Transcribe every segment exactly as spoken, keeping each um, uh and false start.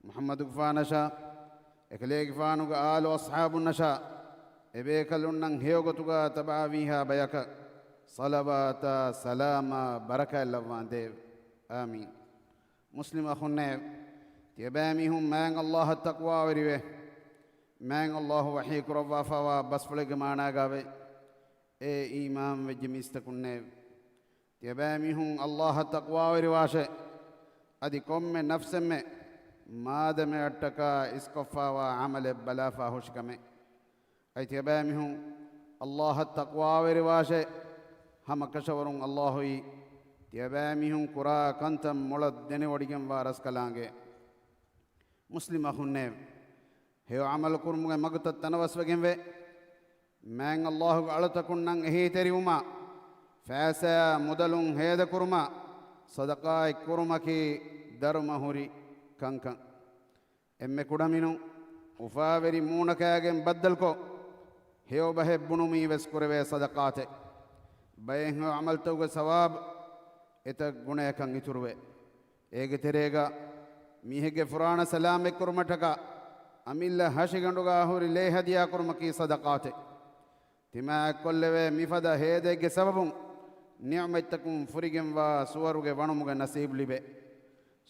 މުޙައްމަދުގެފާނަށާ، އެކަލޭގެފާނުގެ އާލު އަޞްޙާބުންނަށާ، އެބޭކަލުންނަށް ހެޔޮގޮތުގަ ތަބަޢަވީހާ ބަޔަކަށް ޞަލަވާތާ ސަލާމާ ބަރަކާތް ލައްވާނދޭވެ. އާމީން. މުސްލިމް އަޚުންނޭވެ! ތިޔަބައިމީހުން މާތް ﷲ އަށް ތަޤްވާވެރިވެ. މާތް ﷲ ވަޙީ ކުރައްވާފައިވާ ބަސްފުޅެއްގެ މާނާގައިވޭ، އޭ އީމާންވެއްޖެ މީސްތަކުންނޭވެ! ތިޔަބައިމީހުން ﷲ އަށް ތަޤްވާވެރިވާށޭ. އަދި ކޮންމެ ނަފްސެއްމެ މާދަމައަށްޓަކާ އިސްކޮށްފައިވާ ޢަމަލެއް ބަލާފާ ހުށިކަމެއް. އަދި ތިޔަބައިމީހުން ﷲ އަށް ތަޤްވާވެރިވާށޭ. ހަމަ ކަށަވަރުން ﷲއީ ތިޔަބައިމީހުން ކުރާ ކަންތައް މޮޅަށް ދެނެވޮޑިގެންވާ ރަސްކަލާނގެ. މުސްލިމް އަޚުންނޭވެ! ހެޔޮ ޢަމަލު ކުރުމުގެ މަގުތައް ތަނަވަސްވެގެންވޭ. މާތް ﷲގެ އަޅުތަކުންނަށް އެހީތެރިވުމާ، ފައިސާ މުދަލުން ހޭދަކުރުމާ، ޞަދަޤާތް ކުރުމަކީ ދަރުމަ ހުރި ކަންކަން. އެންމެ ކުޑަމިނުން އުފާވެރި މޫނަކާގެން ބައްދަލުކޮށް، ހެޔޮ ބަހެއް ބުނުމީ ވެސް ކުރެވޭ ޞަދަޤާތެއް. ބައެއް ހެޔޮ ޢަމަލުތަކުގެ ސަވާބު އެތައް ގުނަޔަކަށް އިތުރުވޭ. އޭގެ ތެރޭގަ މީހެއްގެ ފުރާނަ ސަލާމަތްކުރުމަށްޓަކާ އަމިއްލަ ހަށިގަނޑުގަ ހުރި ލޭ ހަދިޔާކުރުމަކީ ޞަދަޤާތެއް. ތިމާއަށް ކޮށްލެވޭ މިފަދަ ހޭދައެއްގެ ސަބަބުން ނިޢުމަތްތަކުން ފުރިގެންވާ ސުވަރުގެ ވަނުމުގެ ނަސީބު ލިބޭ.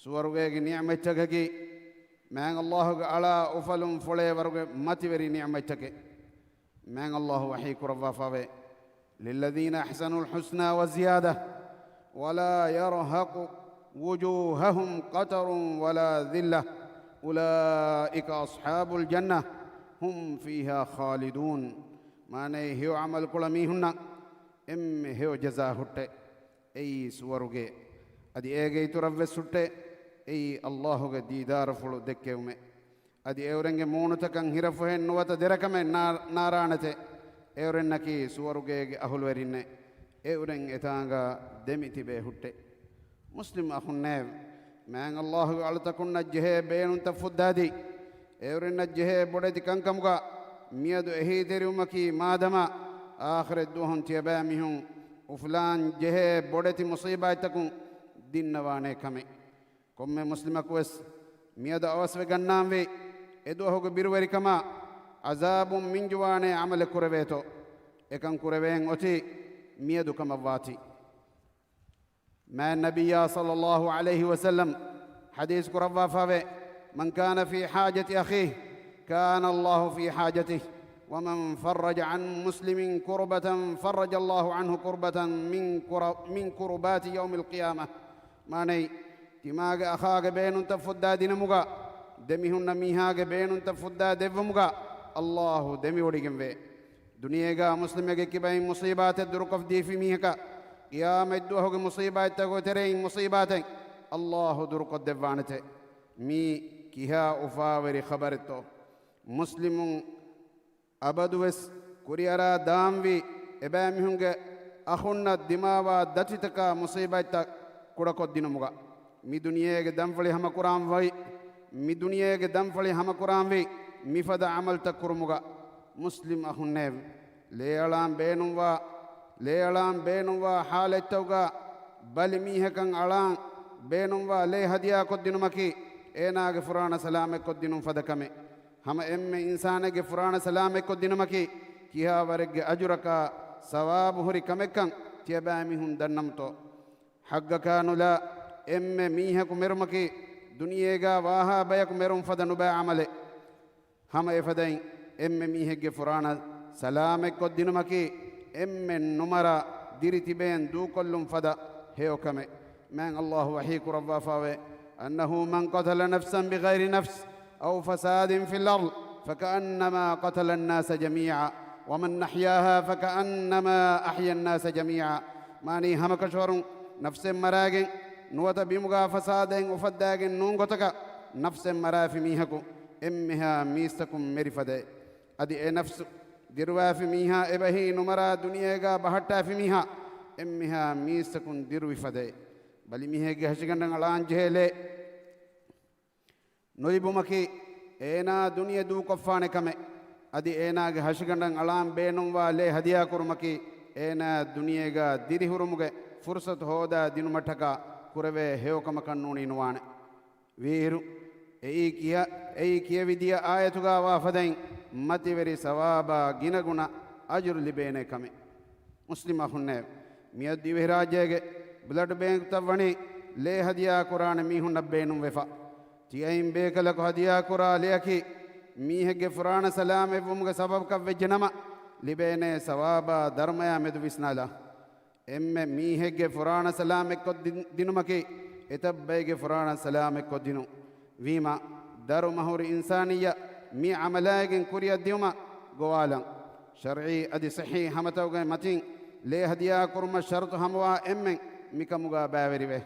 ސުވަރުގޭގެ ނިޢުމަތްތަކަކީ މާތް ﷲގެ އަޅާ އުފަލުން ފުޅޭ ވަރުގެ މަތިވެރި ނިޢުމަތްތަކެއް. މާތް ﷲ ވަޙީ ކުރައްވާފައިވޭ، للذين أحسنوا الحسنى وزيادة ولا يرهق وجوههم قتر ولا ذلة أولئك أصحاب الجنة هم فيها خالدون. މާނައީ، ހެޔޮ ޢަމަލުކުޅަ މީހުންނަށް އެންމެ ހެޔޮ ޖަޒާ ހުއްޓޭ. އެއީ ސުވަރުގެ. އަދި އޭގެ އިތުރަށްވެސް ހުއްޓޭ. އެއީ ﷲގެ ދީދާރުފުޅު ދެއްކެވުމޭ. އަދި އެއުރެންގެ މޫނުތަކަށް ހިރަފުހެއް ނުވަތަ ދެރަކަމެއް ނާ-، ނާރާނެތޭ. އެއުރެންނަކީ ސުވަރުގޭގެ އަހުލުވެރިންނޭ. އެއުރެން އެތާނގަ ދެމިތިބޭ ހުއްޓޭ. މުސްލިމް އަޚުންނޭވެ! މާތް ﷲގެ އަޅުތަކުންނަށް ޖެހޭ ބޭނުންތައް ފުއްދާދީ، އެއުރެންނަށް ޖެހޭ ބޮޑެތި ކަންކަމުގަ މިއަދު އެހީތެރިވުމަކީ މާދަމާ އާޚިރަތް ދުވަހުން ތިޔަބައިމީހުން އުފުލާން ޖެހޭ ބޮޑެތި މުޞީބާތްތަކުން ދިންނަވާނޭ ކަމެއް. ކޮންމެ މުސްލިމަކުވެސް މިއަދު އަވަސްވެ ގަންނާންވީ، އެދުވަހުގެ ބިރުވެރިކަމާ ޢަޒާބުން މިންޖުވާނޭ ޢަމަލެއް ކުރެވޭތޯ. އެކަން ކުރެވޭން އޮތީ މިއަދު ކަމަށްވާތީ. މާތް ނަބިއްޔާ ޞައްލައްލާހު ޢަލައިހި ވަސައްލަމް ޙަދީޘް ކުރައްވާފައިވޭ، من كان في حاجة أخيه كان الله في حاجته، ومن فرج عن مسلم كربة فرج الله عنه كربة من كر-، من كربات يوم القيامة. މާނައީ، ތިމާގެ އަޚާގެ ބޭނުންތައް ފުއްދާ ދިނުމުގަ، ދެމިހުންނަ މީހާގެ ބޭނުންތައް ފުއްދާ ދެއްވުމުގަ ﷲ ދެމިވޮޑިގެންވޭ. ދުނިޔޭގަ މުސްލިމެއްގެ ކިބައިން މުޞީބާތެއް ދުރުކޮށްދީފި މީހަކަށް، ޤިޔާމަތްދުވަހުގެ މުޞީބާތްތަކުގެ ތެރެއިން މުޞީބާތެއް ﷲ ދުރުކޮށްދެއްވާނެތޭ. މީ ކިހާ އުފާވެރި ޚަބަރެއްތޯ؟ މުސްލިމުން އަބަދުވެސް ކުރިއަރާ ދާންވީ، އެބައިމީހުންގެ އަޚުންނަށް ދިމާވާ ދަތިތަކާ މުޞީބާތްތައް ކުޑަކޮށްދިނުމުގަ، މި ދުނިޔޭގެ ދަންފަޅި ހަމަކުރާން ވައި، މި ދުނިޔޭގެ ދަންފަޅި ހަމަކުރާންވީ، މިފަދަ ޢަމަލުތައް ކުރުމުގަ. މުސްލިމް އަޚުންނޭވެ! ލޭއަޅާން ބޭނުންވާ، ލޭއަޅާން ބޭނުންވާ ޙާލަތްތަކުގަ ބަލި މީހަކަށް އަޅާން ބޭނުންވާ ލޭ ހަދިޔާކޮށްދިނުމަކީ، އޭނާގެ ފުރާނަ ސަލާމަތްކޮށްދިނުން ފަދަ ކަމެއް. ހަމަ އެންމެ އިންސާނެއްގެ ފުރާނަ ސަލާމަތްކޮށްދިނުމަކީ، ކިހާވަރެއްގެ އަޖުރަކާ ސަވާބު ހުރި ކަމެއްކަން ތިޔަބައިމީހުން ދަންނަމުތޯ؟ ޙައްޤަކާ ނުލާ އެންމެ މީހަކު މެރުމަކީ، ދުނިޔޭގަ ވާހާ ބަޔަކު މެރުން ފަދަ ނުބައި ޢަމަލެއް. ހަމަ އެފަދައިން، އެންމެ މީހެއްގެ ފުރާނަ ސަލާމަތްކޮށްދިނުމަކީ، އެންމެ ނުމަރާ ދިރި ތިބޭން ދޫކޮށްލުން ފަދަ ހެޔޮކަމެއް. މާތް ﷲ ވަޙީ ކުރައްވާފައިވޭ، أنه من قتل نفسا بغير نفس أو فساد في الأرض فكأنما قتل الناس جميعا ومن أحياها فكأنما أحيا الناس جميعا. މާނައީ، ހަމަކަށަވަރުން ނަފްސެއް މަރާގެން، ނުވަތަ ބިމުގަ ފަސާދައެއް އުފައްދާގެން ނޫން ގޮތަކަށް ނަފްސެއް މަރާފި މީހަކު އެންމެހާ މީސްތަކުން މެރި ފަދައެއް. އަދި އެ ނަފްސު ދިރުވާފި މީހާ އެބަހީ ނުމަރާ ދުނިޔޭގަ ބަހައްޓާފި މީހާ އެންމެހާ މީސްތަކުން ދިރުވި ފަދައެއް. ބަލިމީހެއްގެ ހަށިގަނޑަށް އަޅާން ޖެހޭ ލޭ ނުލިބުމަކީ، އޭނާ ދުނިޔެ ދޫކޮށްފާނެ ކަމެއް. އަދި އޭނާގެ ހަށިގަނޑަށް އަޅާން ބޭނުންވާ ލޭ ހަދިޔާކުރުމަކީ، އޭނާ ދުނިޔޭގަ ދިރިހުރުމުގެ ފުރުޞަތު ހޯދާ ދިނުމަށްޓަކާ ކުރެވޭ ހެޔޮކަމަކަށް ނޫނީ ނުވާނެ. ވީއިރު، އެއީ ކިޔަ-، އެއީ ކިޔެވިދިޔަ އާޔަތުގާ ވާ ފަދައިން މަތިވެރި ސަވާބާ ގިނަގުނަ އަޖުރު ލިބޭނެ ކަމެއް. މުސްލިމް އަޚުންނޭވެ! މިއަދު ދިވެހިރާއްޖޭގެ ބްލަޑް ބޭންކްތައް ވަނީ ލޭ ހަދިޔާ ކުރާނެ މީހުންނަށް ބޭނުންވެފަ. ތިޔައިން ބޭކަލަކު ހަދިޔާ ކުރާ ލެއަކީ މީހެއްގެ ފުރާނަ ސަލާމަތްވުމުގެ ސަބަބަކަށް ވެއްޖެ ނަމަ، ލިބޭނޭ ސަވާބާ ދަރުމަޔާ މެދު ވިސްނާލާ. އެންމެ މީހެއްގެ ފުރާނަ ސަލާމަތްކޮށް ދި-، ދިނުމަކީ އެތައް ބައެއްގެ ފުރާނަ ސަލާމަތްކޮށް ދިނުން. ވީމާ، ދަރުމަ ހުރި އިންސާނިއްޔަށް މި ޢަމަލާއިގެން ކުރިއަށް ދިއުމަށް ގޮވާލަން. ޝަރްޢީ އަދި ޞިއްޙީ ހަމަތައުގެ މަތިން ލޭ ހަދިޔާ ކުރުމަށް ޝަރުޠު ހަމަވާ އެންމެން މިކަމުގާ ބައިވެރިވޭ.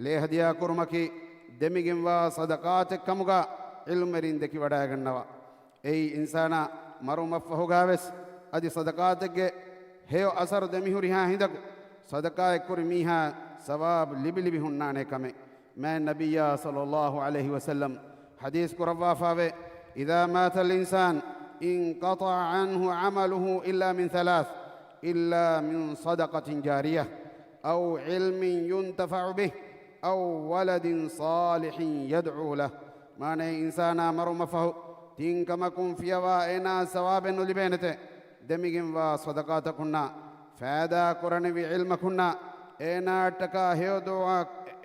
ލޭ ހަދިޔާ ކުރުމަކީ ދެމިގެންވާ ޞަދަޤާތެއް ކަމުގާ ޢިލްމުވެރިން ދެކިވަޑައިގަންނަވާ. އެއީ އިންސާނާ މަރުމަށްފަހުގާވެސް އަދި ޞަދަޤާތެއްގެ ހެޔޮ އަސަރު ދެމިހުރިހާ ހިނދަކު ޞަދަޤާތްކުރި މީހާ ސަވާބު ލިބިލިބި ހުންނާނެ ކަމެއް. މާތް ނަބިއްޔާ ޞައްލައްލާހު ޢަލައިހި ވަސައްލަމް ޙަދީޘް ކުރައްވާފާވޭ، إذا مات الإنسان انقطع عنه عمله إلا من ثلاث، إلا من صدقة جارية، أو علم ينتفع به، أو ولد صالح يدعو له. މާނައީ، އިންސާނާ މަރުމަށްފަހު ތިން ކަމަކުން ފިޔަވާ އޭނާ ސަވާބެއް ނުލިބޭނެތެ. ދެމިގެންވާ ޞަދަޤާތަކުންނާ، ފައިދާ ކުރަނިވި ޢިލްމަކުންނާ، އޭނާއަށްޓަކާ ހެޔޮ ދުޢާ،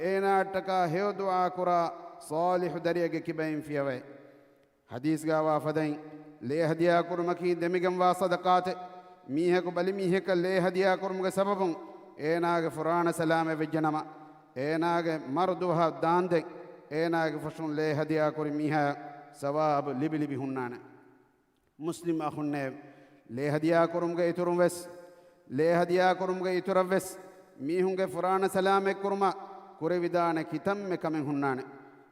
އޭނާއަށްޓަކާ ހެޔޮ ދުޢާ ކުރާ ޞާލިޙު ދަރިއެއްގެ ކިބައިން ފިޔަވައި. ޙަދީޘްގާ ވާ ފަދައިން، ލޭ ހަދިޔާ ކުރުމަކީ ދެމިގެންވާ ޞަދަޤާތެއް. މީހަކު ބަލި މީހަކަށް ލޭ ހަދިޔާ ކުރުމުގެ ސަބަބުން އޭނާގެ ފުރާނަ ސަލާމަތް ވެއްޖެ ނަމަ، އޭނާގެ މަރު ދުވަހަށް ދާންދެން އޭނާގެ ފުށުން ލޭ ހަދިޔާ ކުރި މީހާ ސަވާބު ލިބި ލިބި ހުންނާނެ. މުސްލިމް އަޚުންނޭވެ! ލޭ ހަދިޔާ ކުރުމުގެ އިތުރުން ވެސް، ލޭ ހަދިޔާ ކުރުމުގެ އިތުރަށް ވެސް މީހުންގެ ފުރާނަ ސަލާމަތް ކުރުމަށް ކުރެވިދާނެ ކިތަންމެ ކަމެއް ހުންނާނެ.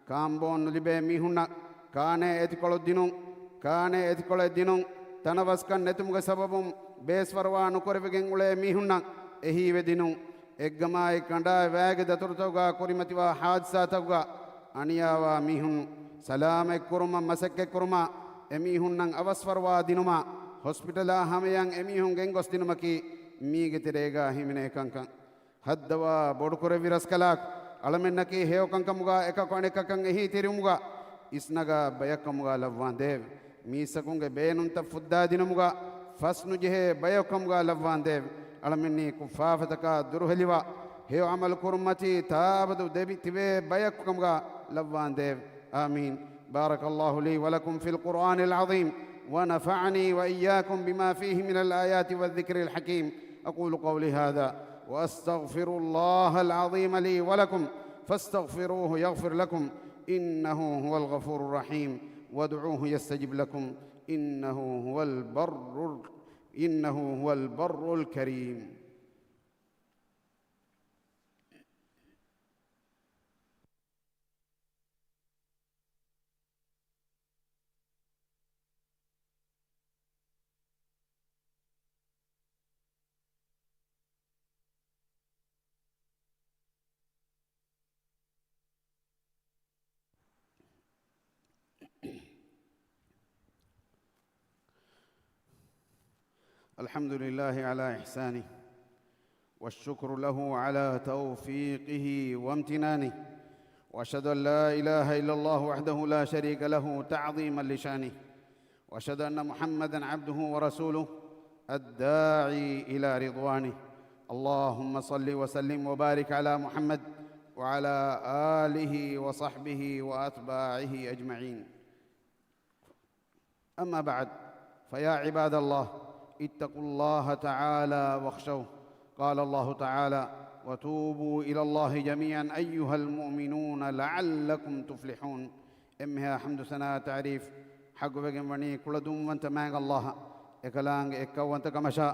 ކާންބޯން ނުލިބޭ މީހުންނަށް ކާނޭ އެތިކޮޅު ދިނުން، ކާނޭ އެތިކޮޅެއް ދިނުން، ތަނަވަސްކަން ނެތުމުގެ ސަބަބުން ބޭސްފަރުވާ ނުކުރެވިގެން އުޅޭ މީހުންނަށް އެހީވެ ދިނުން، އެއްގަމާއި ކަނޑާއި ވައިގެ ދަތުރުތަކުގާ ކުރިމަތިވާ ޙާދިސާތަކުގާ އަނިޔާވާ މީހުން ސަލާމަތްކުރުމަށް މަސައްކަތްކުރުމާ، އެމީހުންނަށް އަވަސްފަރުވާ ދިނުމާ، ހޮސްޕިޓަލާ ހަމަޔަށް އެމީހުން ގެންގޮސްދިނުމަކީ މީގެ ތެރޭގާ ހިމެނޭ ކަންކަން. ހައްދަވާ ބޮޑުކުރެއްވި ރަސްކަލާކު، އަޅަމެންނަކީ ހެޔޮކަންކަމުގާ އެކަކު އަނެކަކަށް އެހީތެރިވުމުގާ އިސްނަގާ ބަޔަކުކަމުގާ ލައްވާނދޭވެ! މީސްތަކުންގެ ބޭނުންތައް ފުއްދާދިނުމުގާ ފަސްނުޖެހޭ ބަޔަކުކަމުގާ ލައްވާނދޭވެ! އަޅަމެންނީ ކުށްފާފަތަކާ ދުރުހެލިވާ، ހެޔޮ ޢަމަލު ކުރުންމަތީ ތާއަބަދު ދެބި ތިބޭ ބަޔަކުކަމުގާ ލައްވާނދޭވެ! آمين. بارك الله لي ولكم في القرآن العظيم، ونفعني وإياكم بما فيه من الآيات والذكر الحكيم. أقول قولي هذا وأستغفر الله العظيم لي ولكم، فاستغفروه يغفر لكم، إنه هو الغفور الرحيم، وادعوه يستجب لكم، إنه هو البر، إنه هو البر الكريم. الحمد لله على إحسانه، والشكر له على توفيقه وامتنانه، وأشهد أن لا إله إلا الله وحده لا شريك له تعظيما لشانه، وأشهد أن محمدا عبده ورسوله الداعي إلى رضوانه. اللهم صل وسلم وبارك على محمد وعلى آله وصحبه وأتباعه أجمعين. أما بعد، فيا عباد الله، اتقوا الله تعالى واخشوه. قال الله تعالى: وتوبوا إلى الله جميعا أيها المؤمنون لعلكم تفلحون. އެންމެހާ ޙަމްދު ސަނާ ތަޢުރީފް ޙައްޤުވެގެން ވަނީ ކުޅަދުންވަންތަ މާތް ﷲ އަށް. އެކަލާނގެ އެއްކައުވަންތަކަމަށާ،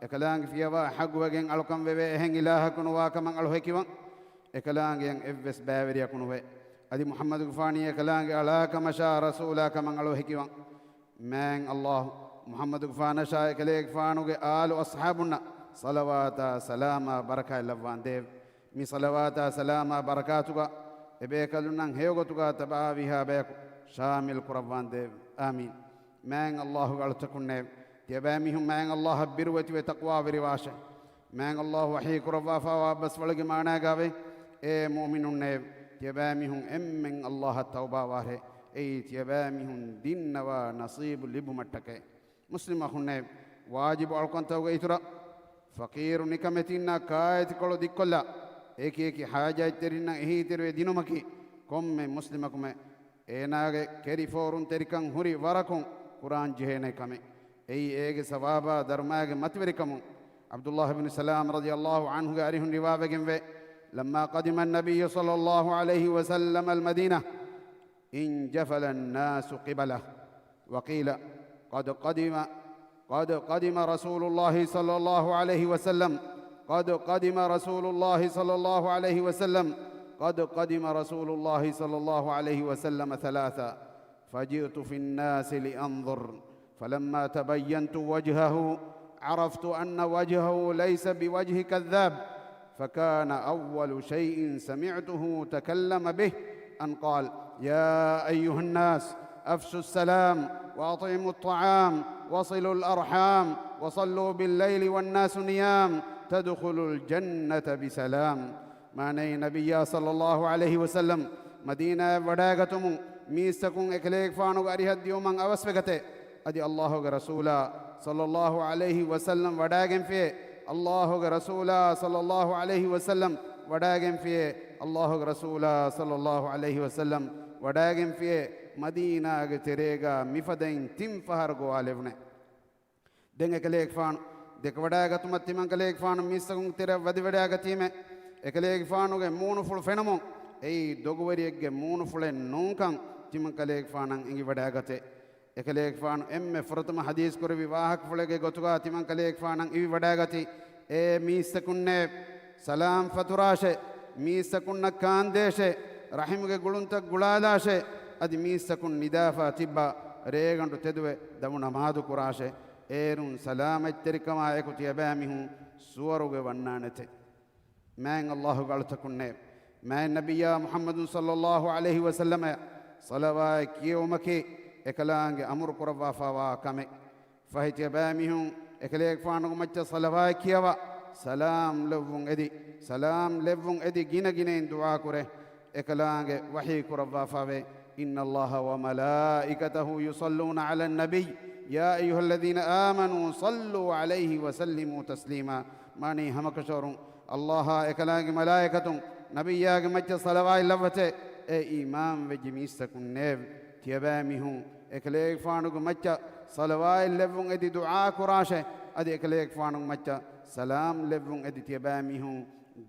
އެކަލާނގެ ފިޔަވާ ޙައްޤުވެގެން އަޅުކަން ވެވޭ އެހެން އިލާހަކު ނުވާ ކަމަށް އަޅު ހެކިވަން. އެކަލާނގެއަށް އެއްވެސް ބައިވެރިޔަކު ނުވޭ. އަދި މުޙައްމަދުގެފާނީ އެކަލާނގެ އަޅާ ކަމަށާ ރަސޫލާ ކަމަށް އަޅު ހެކިވަން. މާތް ﷲ އަށް މުޙައްމަދުގެފާނަށާ އެކަލޭގެފާނުގެ އާލު އަޞްޙާބުންނަށް ޞަލަވާތާ ސަލާމާ ބަރަކާތް ލައްވާނދޭވެ! މި ޞަލަވާތާ ސަލާމާ ބަރަކާތުގަ އެބޭކަލުންނަށް ހެޔޮގޮތުގަ ތަބަޢާވީހާ ބަޔަކު ޝާމިލް ކުރައްވާނދޭވެ! އާމީން. މާތް ﷲ ގެ އަޅުތަކުންނޭވެ! ތިޔަބައިމީހުން މާތް ﷲ އަށް ބިރުވެތިވެ ތަޤްވާވެރިވާށޭ! މާތް ﷲ ވަޙީ ކުރައްވާފާވާ ބަސްފުޅެއްގެ މާނާގާވޭ، އޭ މުއުމިނުންނޭވެ! ތިޔަބައިމީހުން އެންމެން އައްލާހަށް ތައުބާވާށޭ. އެއީ ތިޔަބައިމީހުން ދިންނަވާ ނަސީބު ލިބުމަށްޓަކައި. މުސްލިމް އަޚުންނޭ، ވާޖިބު އަޅުކަންތަކުގެ އިތުރަށް، ފަޤީރު ނިކަމެތީންނާ ކާއެތިކޮޅު ދިއްކޮށްލާ، އެކިއެކި ޙާޖާތްތެރިންނަށް އެހީތެރިވެ ދިނުމަކީ، ކޮންމެ މުސްލިމަކުމެ އޭނާގެ ކެރިފޯރުންތެރިކަން ހުރި ވަރަކުން ކުރާން ޖެހޭނެ ކަމެއް. އެއީ އޭގެ ސަވާބާ ދަރުމައިގެ މަތިވެރިކަމުން. ޢަބްދުﷲ ބިން ސަލާމް ރަޟިޔަﷲ ޢަންހުގެ އަރިހުން ރިވާވެގެންވޭ، لما قدم النبي صلى الله عليه وسلم المدينة انجفل الناس قبله، وقيل قد قدم، قد قدم رسول الله صلى الله عليه وسلم، قد قدم رسول الله صلى الله عليه وسلم، قد قدم رسول الله صلى الله عليه وسلم ثلاثا، فجئت في الناس لأنظر، فلما تبينت وجهه عرفت أن وجهه ليس بوجه كذاب، فكان أول شيء سمعته تكلم به أن قال: يا أيها الناس، أفشوا السلام، وأطعموا الطعام، وصلوا الأرحام، وصلوا بالليل والناس نيام، تدخلوا الجنة بسلام. މާނައީ، ނަބިއްޔާ ޞައްލައްލާހު ޢަލައިހި ވަސައްލަމް މަދީނާއަށް ވަޑައިގަތުމުން މީސްތަކުން އެކަލޭގެފާނުގެ އަރިހަށް ދިއުމަށް އަވަސްވެގަތެ. އަދި އައްލާހުގެ ރަސޫލާ ޞައްލައްލާހު ޢަލައިހި ވަސައްލަމް ވަޑައިގެންފިޔޭ، އައްލާހުގެ ރަސޫލާ ޞައްލައްލާހު ޢަލައިހި ވަސައްލަމް ވަޑައިގެންފިޔޭ، އައްލާހުގެ ރަސޫލާ ޞައްލައްލާހު ޢަލައިހި ވަސައްލަމް ވަޑައިގެންފިޔޭ، މަދީނާގެ ތެރޭގަ މިފަދައިން ތިން ފަހަރު ގޮވާލެވުނޭ. ދެން އެކަލޭގެފާނު ދެކެވަޑައިގަތުމަށް ތިމަންކަލޭގެފާނު މީސްތަކުން ތެރެއަށް ވަދެވަޑައިގަތީމެ، އެކަލޭގެފާނުގެ މޫނުފުޅު ފެނުމުން އެއީ ދޮގުވެރިއެއްގެ މޫނުފުޅެއް ނޫންކަން ތިމަންކަލޭގެފާނަށް އެނގިވަޑައިގަތޭ. އެކަލޭގެފާނު އެންމެ ފުރަތަމަ ޙަދީޘް ކުރެއްވި ވާހަކަފުޅެއްގެ ގޮތުގަ ތިމަންކަލޭގެފާނަށް އިވިވަޑައިގަތީ، އޭ މީސްތަކުންނޭ! ސަލާމް ފަތުރާށޭ! މީސްތަކުންނަށް ކާންދޭށޭ! ރަޙިމުގެ ގުޅުންތައް ގުޅާލާށޭ! އަދި މީސްތަކުން ނިދާފަ ތިއްބާ ރޭގަނޑު ތެދުވެ ދަމު ނަމާދު ކުރާށޭ! އޭރުން ސަލާމަތްތެރިކަމާ އެކު ތިޔަބައިމީހުން ސުވަރުގެ ވަންނާނެތެ. މާތް އައްލާހުގެ އަޅުތަކުންނޭ! މާތް ނަބިއްޔާ މުޙައްމަދު ޞައްލައްލާހު ޢަލައިހި ވަސައްލަމައަށް ޞަލަވާތް ކިޔެވުމަކީ އެކަލާނގެ އަމުރު ކުރައްވާފަވާ ކަމެއް. ފަހެ ތިޔަބައިމީހުން އެކަލޭގެފާނުގެ މައްޗަށް ޞަލަވާތް ކިޔަވާ، ސަލާމް ލެއްވުން އެދި، ސަލާމް ލެއްވުން އެދި ގިނަ ގިނައިން ދުޢާ ކުރޭ. އެކަލާނގެ ވަޙީ ކުރައްވާފަވޭ، إن الله وملائكته يصلون على النبي يا أيها الذين آمنوا صلوا عليه وسلموا تسليما. މާނައީ ހަމަކަށަވަރުން އައްލާހާ އެކަލާނގެ މަލާއިކަތުން ނަބިއްޔާގެ މައްޗަށް ޞަލަވާތް ލައްވަތޭ. އޭ އީމާންވެއްޖެ މީސްތަކުންނޭވެ! ތިޔަބައިމީހުން އެކަލޭގެފާނުގެ މައްޗަށް ޞަލަވާތް ލެއްވުން އެދި ދުޢާ ކުރާށޭ. އަދި އެކަލޭގެފާނުގެ މައްޗަށް ސަލާމް ލެއްވުން އެދި ތިޔަބައިމީހުން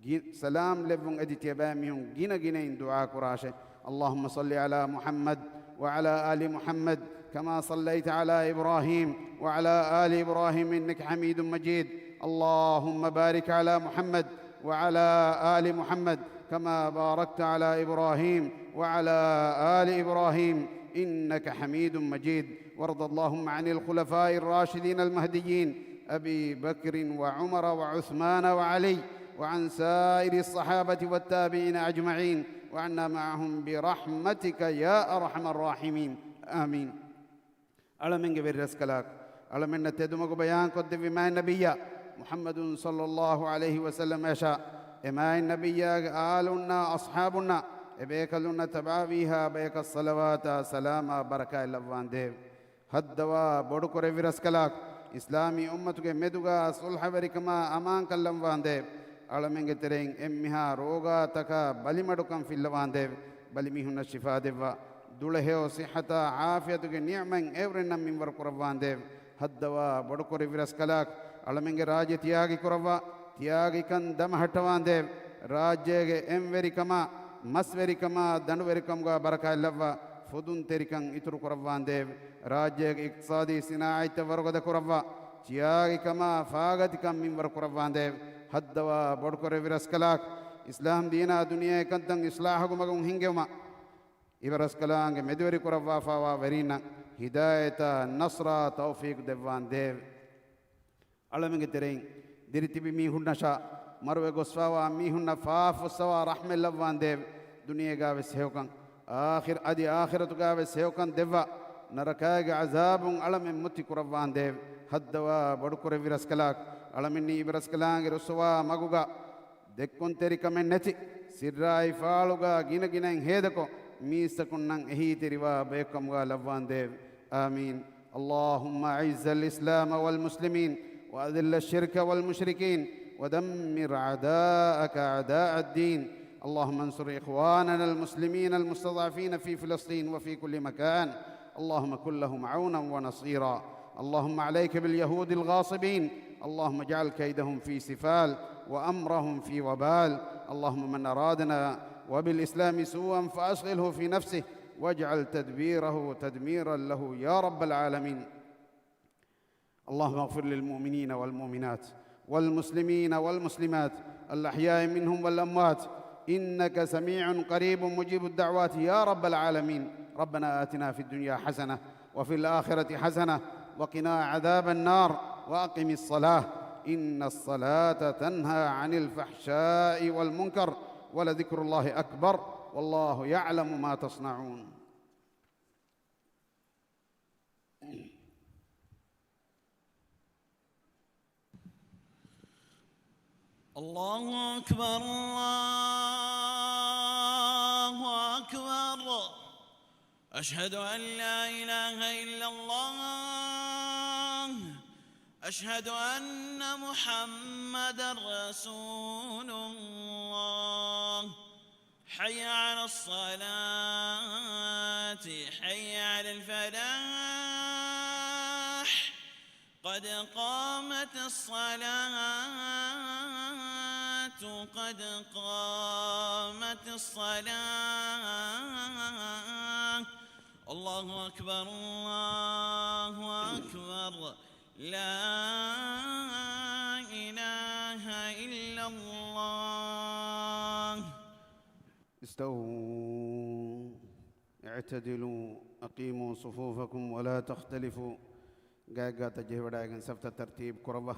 ގި-، ސަލާމް ލެއްވުން އެދި ތިޔަބައިމީހުން ގިނަ ގިނައިން ދުޢާ ކުރާށޭ. اللهم صل على محمد وعلى آل محمد كما صليت على إبراهيم وعلى آل إبراهيم إنك حميد مجيد. اللهم بارك على محمد وعلى آل محمد كما باركت على إبراهيم وعلى آل إبراهيم إنك حميد مجيد. وارض اللهم عن الخلفاء الراشدين المهديين أبي بكر وعمر وعثمان وعلي وعن سائر الصحابة والتابعين أجمعين وعنا معهم برحمتك يا أرحم الراحمين. آمين. އަޅަމެންގެ ވެރިރަސްކަލާކޮ، އަޅަމެންނަށް ތެދުމަގު ބަޔާންކޮށްދެއްވި މާތް ނަބިއްޔާ މުޙައްމަދު ޞައްލައްލާހު ޢަލައިހި ވަސައްލަމައަށާ އެ މާތް ނަބިއްޔާގެ އާލުންނާ އަޞްޙާބުންނާ އެބޭކަލުންނަށް ތަބަޢަވީހާ ބަޔަކަށް ޞަލަވާތާ ސަލާމާ ބަރަކާތް ލައްވާނދޭވެ. ހައްދަވާ ބޮޑުކުރެއްވި ރަސްކަލާކޮ، އިސްލާމީ އުއްމަތުގެ މެދުގާ ޞުލްޙަވެރިކަމާ އަމާންކަން ލައްވާނދޭވެ. އަޅަމެންގެ ތެރެއިން އެންމެހާ ރޯގާތަކާ ބަލިމަޑުކަން ފިއްލަވާނދޭވެ. ބަލިމީހުންނަށް ޝިފާ ދެއްވާ، ދުޅަހެޔޮ ޞިއްޙަތާ ޢާފިޔަތުގެ ނިޢުމަތް އެއުރެންނަށް މިންވަރު ކުރައްވާނދޭވެ. ހައްދަވާ ބޮޑުކުރެއްވި ރަސްކަލާކޮ، އަޅަމެންގެ ރާއްޖެ ތިޔާގި ކުރައްވާ، ތިޔާގިކަން ދަމަހައްޓަވާނދޭވެ. ރާއްޖޭގެ އެންވެރިކަމާ، މަސްވެރިކަމާ، ދަނޑުވެރިކަމުގާ ބަރަކާތް ލައްވާ، ފުދުންތެރިކަން އިތުރު ކުރައްވާނދޭވެ. ރާއްޖޭގެ އިޤްތިޞާދީ ސިނާޢަތްތައް ވަރުގަދަ ކުރައްވާ، ތިޔާގިކަމާ ފާގަތިކަން މިންވަރު ކުރައްވާނދޭވެ. ހައްދަވާ ބޮޑުކުރެއްވި ރަސްކަލާކޮ، އިސްލާމް ދީނާ ދުނިޔެ އެކަންތައް އިޞްލާޙުގެ މަގުން ހިންގެވުމަށް އިބަރަސްކަލާނގެ މެދުވެރި ކުރައްވާފާވާ ވެރީންނަށް ހިދާޔަތާ ނަޞްރާ ތައުފީޤު ދެއްވާނދޭވެ. އަޅަމެންގެ ތެރެއިން ދިރިތިބި މީހުންނަށާ މަރުވެ ގޮސްފާވާ މީހުންނަށް ފާފަ ފުއްސަވާ ރަޙްމަތް ލައްވާނދޭވެ. ދުނިޔޭގާވެސް ހެޔޮކަން، އާޚިރ-، އަދި އާޚިރަތުގާވެސް ހެޔޮކަން ދެއްވާ، ނަރަކާގެ ޢަޒާބުން އަޅަމެން މުއްތި ކުރައްވާނދޭވެ. ހައްދަވާ ބޮޑުކުރެއްވި ރަސްކަލާކޮ، އަޅަމެންނީ އިބަރަސްކަލާނގެ ރުއްސަވާ މަގުގާ ދެއްކުންތެރިކަމެއް ނެތި، ސިއްރާއި ފާޅުގާ ގިނަގިނައިން ހޭދަކޮށް، މީސްތަކުންނަށް އެހީތެރިވާ ބަޔަކުކަމުގާ ލައްވާނދޭވެ. آمين. اللهم أعز الإسلام والمسلمين، وأذل الشرك والمشركين، ودمر أعداءك أعداء الدين. اللهم انصر إخواننا المسلمين المستضعفين في فلسطين وفي كل مكان. اللهم كن لهم عونا ونصيرا. اللهم عليك باليهود الغاصبين. اللهم اجعل كيدهم في سفال وأمرهم في وبال. اللهم من أرادنا وبالإسلام سوءا فأشغله في نفسه واجعل تدبيره تدميرا له يا رب العالمين. اللهم اغفر للمؤمنين والمؤمنات والمسلمين والمسلمات الأحياء منهم والأموات، إنك سميع قريب مجيب الدعوات يا رب العالمين. ربنا آتنا في الدنيا حسنة وفي الآخرة حسنة وقنا عذاب النار، وأقم الصلاة، إن الصلاة تنهى عن الفحشاء والمنكر، ولذكر الله أكبر، والله يعلم ما تصنعون. الله أكبر، الله أكبر. أشهد أن لا إله إلا الله. أشهد أن محمدا رسول الله. حي على الصلاة، حي على الفلاح. قد قامت الصلاة، قد قامت الصلاة. الله أكبر، الله أكبر. لا إله إلا الله. استووا، اعتدلوا، أقيموا صفوفكم ولا تختلفوا. ގާތްގާތަށް ޖެހިވަޑައިގެން ސަފްތައް ތަރްތީބު ކުރައްވާ.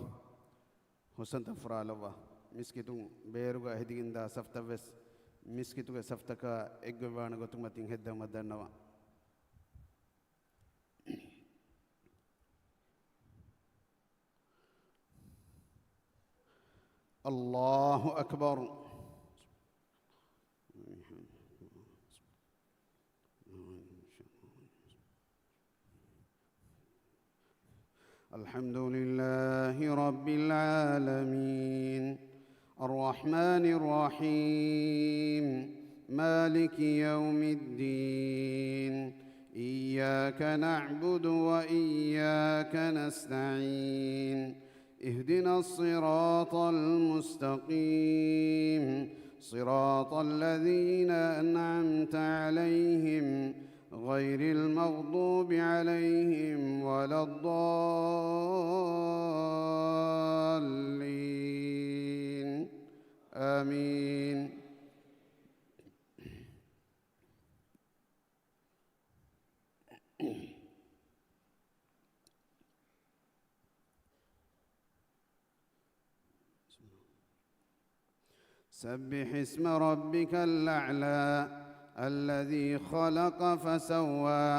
ހުސްނަތައް ފުރާލައްވާ. މިސްކިތުން ބޭރުގަ ހެދިގެންދާ ސަފްތައްވެސް މިސްކިތުގެ ސަފްތަކާ އެއްގޮތްވާނެ ގޮތުން މަތިން ހެއްދެވުމަށް ދަންނަވާ. الله أكبر. الحمد لله رب العالمين. الرحمن الرحيم. مالك يوم الدين. إياك نعبد وإياك نستعين. اهدنا الصراط المستقيم. صراط الذين أنعمت عليهم غير المغضوب عليهم ولا الضالين. آمين. سبح اسم ربك الأعلى الذي خلق فسوى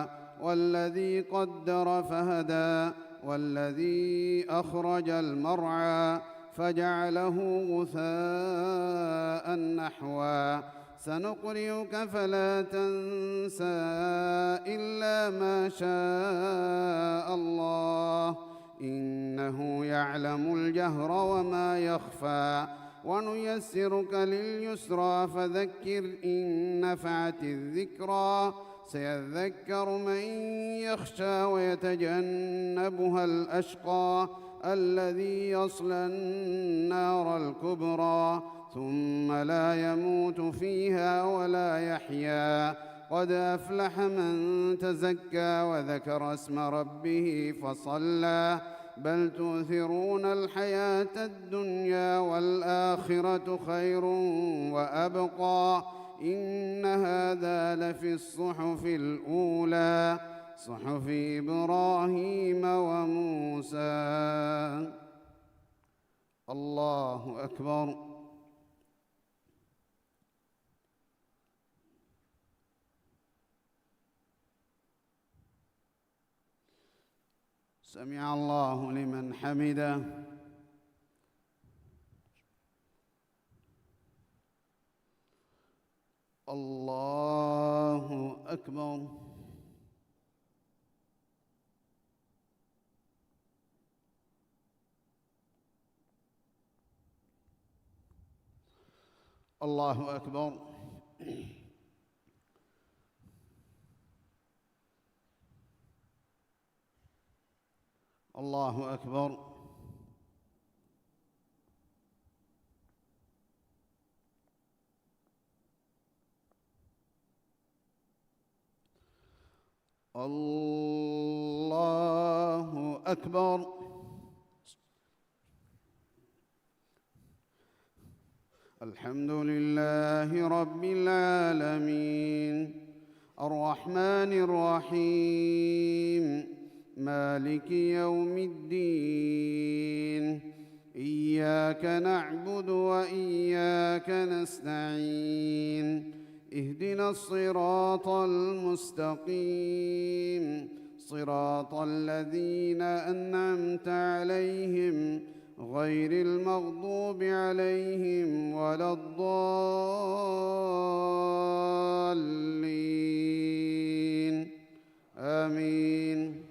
والذي قدر فهدى والذي أخرج المرعى فجعله غثاء أحوى. سنقرئك فلا تنسى إلا ما شاء الله إنه يعلم الجهر وما يخفى. ونيسرك لليسرى فذكر إن نفعت الذكرى سيذكر من يخشى ويتجنبها الأشقى الذي يصلى النار الكبرى ثم لا يموت فيها ولا يحيا. قد أفلح من تزكى وذكر اسم ربه فصلى. بل تؤثرون الحياة الدنيا والآخرة خير وأبقى. إن هذا لفي الصحف الأولى. صحف إبراهيم وموسى. الله أكبر. سمع الله لمن حمده. الله أكبر. الله أكبر. الله أكبر. الله أكبر. الحمد لله رب العالمين. الرحمن الرحيم. مالك يوم الدين. إياك نعبد وإياك نستعين. اهدنا الصراط المستقيم. صراط الذين أنعمت عليهم غير المغضوب عليهم ولا الضالين. آمين.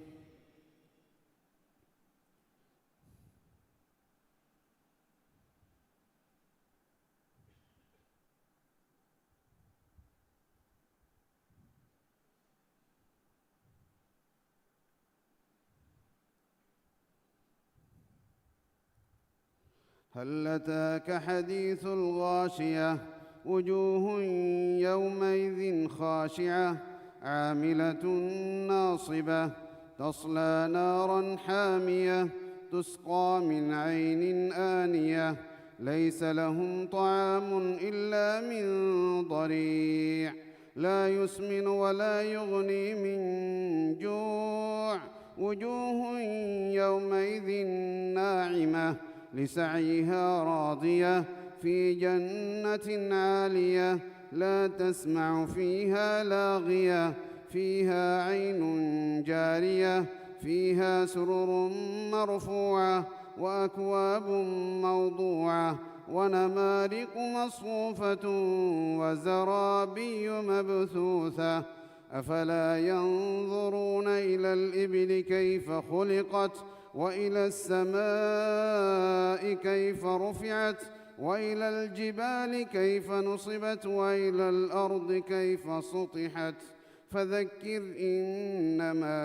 هل أتاك حديث الغاشية. وجوه يومئذ خاشعة. عاملة ناصبة. تصلى نارا حامية. تسقى من عين آنية. ليس لهم طعام إلا من ضريع. لا يسمن ولا يغني من جوع. وجوه يومئذ ناعمة. لسعيها راضية. في جنة عالية. لا تسمع فيها لاغية. فيها عين جارية. فيها سرر مرفوعة. وأكواب موضوعة. ونمارق مصفوفة. وزرابي مبثوثة. أفلا ينظرون إلى الإبل كيف خلقت. وإلى السماء كيف رفعت. وإلى الجبال كيف نصبت. وإلى الأرض كيف سطحت. فذكر إنما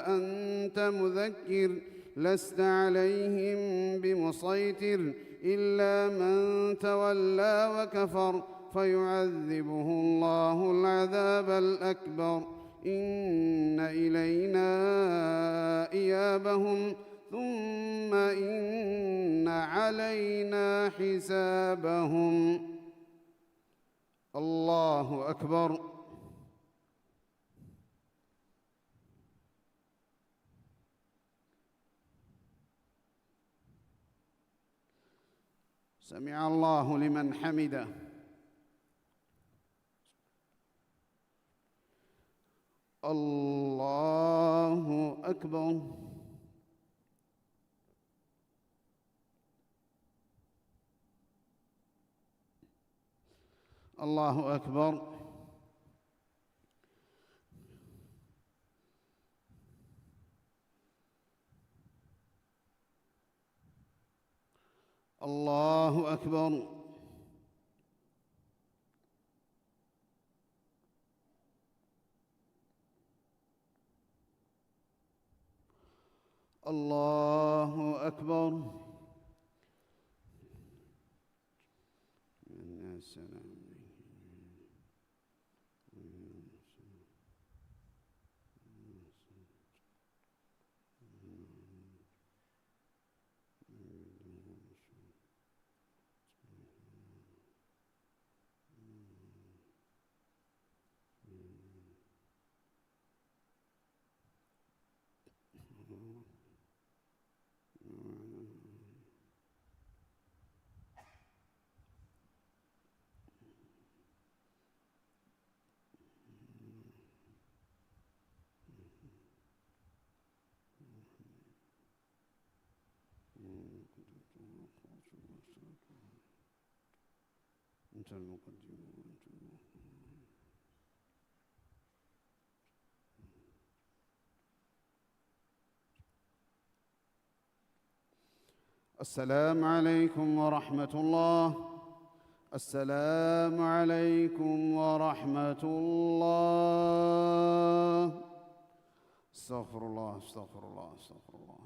أنت مذكر. لست عليهم بمسيطر. إلا من تولى وكفر. فيعذبه الله العذاب الأكبر. إن إلينا إيابهم. ثم إن علينا حسابهم. الله أكبر. سمع الله لمن حمده. الله أكبر. الله أكبر. الله أكبر. الله أكبر. السلام عليكم. السلام عليكم ورحمة الله. السلام عليكم ورحمة الله. أستغفر الله، أستغفر الله، أستغفر الله.